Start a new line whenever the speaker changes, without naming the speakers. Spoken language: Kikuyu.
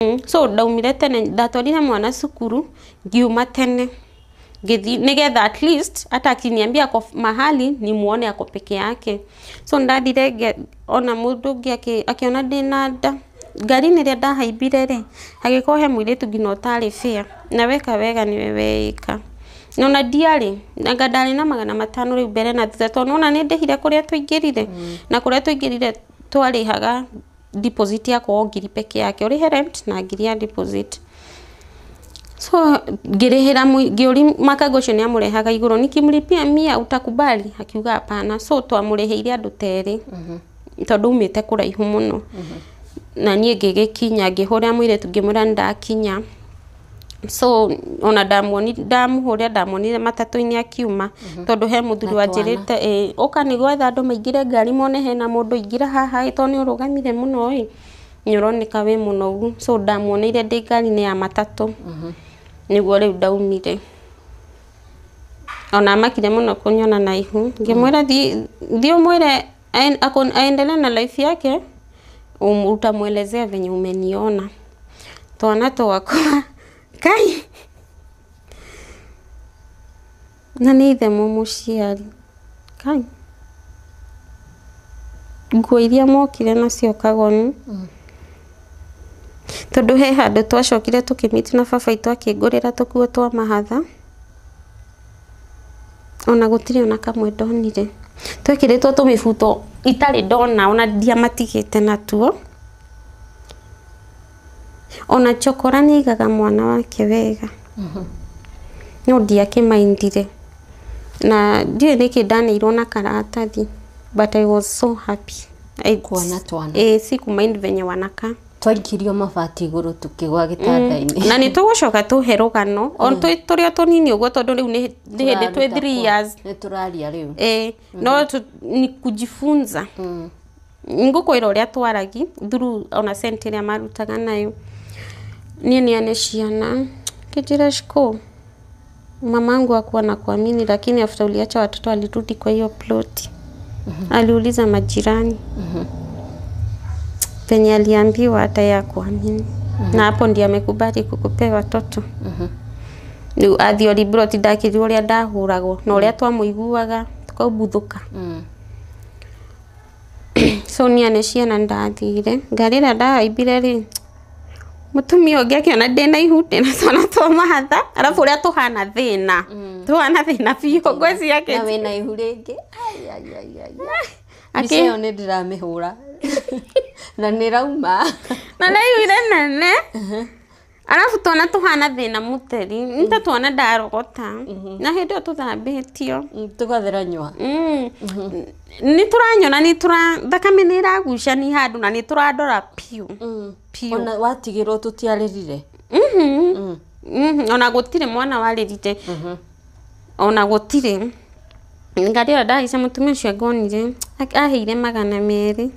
So ndaumire tene, ndatwarire mwana cukuru, ngiuma tene ngĩthiĩ nĩgetha at least hata akiniambia ako mahali nimuone ako peke yake. So ndathire ona mũndũ ũngĩ akĩona ndĩna nda. Ngari-inĩ ĩrĩa ndahaimbire rĩ, hagĩkorwo he mũirĩtu nginya ũtarĩ fare, na weka wega nĩwe weĩka. Na ona ndiarĩ, anga ndarĩ na 500 rĩu mbere na thutha, tondũ nĩwona nĩ ndĩhire kũrĩa tũingĩrire, na kũrĩa tũingĩrire twarĩhaga deposit yakwa o ngiri peke yake, ũrĩhe rent na ngiri ya deposit. So ngĩrĩhĩra, ngĩũri makanga ũcio nĩ amũrehaga igũrũ, nikimlipia 100 utakubali? Akiuga hapana. So twamũrĩhĩire andũ ta erĩ, tondũ umĩte kũraihu mũno. Na niĩ ngĩgĩkinya, ngĩhũrĩra mũirĩtu ngĩmwĩra nĩ ndakinya. So ona ndamũhũrĩra, ndamuonire matatũ-inĩ akiuma, tondũ he mũthuri wanjĩrĩte ĩ ũka nĩ gwetha andũ maingĩre ngari mone hena mũndũ, ingĩra haha ĩ, tondũ nĩ ũrũgamire mũno ĩ, nĩ ũroneka wĩ mũnogu. So ndamuoneire ndĩ ngari-inĩ ya matatũ, nĩguo rĩu ndaumire. Ona amakire mũno kũnyona na ihu, ngĩmwĩra thiĩ ũmwĩre aendelee na life yake, utamwelezea venye umeniona. Twana twakwa kai na nĩ ithe mũmũciari kai, nguo iria mokire nacio kagoni, tondũ he handũ twacokire tũkĩmiti na baba witũ akĩngũrĩra tũkuo twa mahatha, ona gũtirĩ ona kamwe ndonire. Twekĩrĩtwo tũmĩbuto itarĩ ndona, ona ndiamatigĩte natuo. Ona chokora nĩ aigaga mwana wake wega, no ndiakĩmaindire, na ndiũĩ nĩkĩ ndaneirwo na karatathi, but I was so happy.
Kuona twana.
Sikumind venye wanakaa.
Twaikirio mabati igũrũ tukĩgwa gĩtanda-inĩ.
Na nĩ tũgũcoka tũhe rũgano o tũrĩ o tũnini ũguo, tondũ rĩu nĩ hĩndĩ twĩ 3 years.
Nĩ tũraria rĩu.
No ni kujifunza. Ngũkwĩra ũrĩa twaragi through ona cent ĩrĩa marutaga nayo. Niĩ nĩane ciana kĩnjĩra, "Shiko, mamangu hakuwa na kuamini, lakini after uliacha watoto alirudi kwa hiyo ploti. Aliuliza majirani, penye aliambiwa hata ya kuamini, na hapo ndiye amekubali kukupea watoto." Rĩu athiĩ ori ndakĩrirwo ũrĩa ndahũragwo na ũrĩa twamũiguaga tũkaumbuthũka. So niĩ ciana ndathire ngari ĩrĩa ndahaimbire rĩ, mũtumia ũngĩ akĩona ndĩna ihu, ndĩna twana twa mahatha, arabu ũrĩa tũhana thĩna, tũhana thĩna biũ, ngwĩciria
Na wĩna ihu rĩngĩ. Ai, ai, ai, ai. Mbica ĩyo nĩ ndĩramĩhũra na nĩ rauma.
Na nĩ ihu inene, arabu twana tũhana thĩna mũteri, nĩ ta twana ndarogota, na hĩndĩ ĩyo tũthambĩtio.
Tũgathera nyua.
Nĩ tũranyona, nĩ tũra thakame nĩ ĩragucani handũ na nĩ tũrandora piũ piũ.
Ona watigĩrwo tũtiarĩrire?
Ona gũtirĩ mwana warĩrire, ona gũtirĩ. Ngari ĩyo ndahaica, mũtumia ũcio ngonire aheire 200.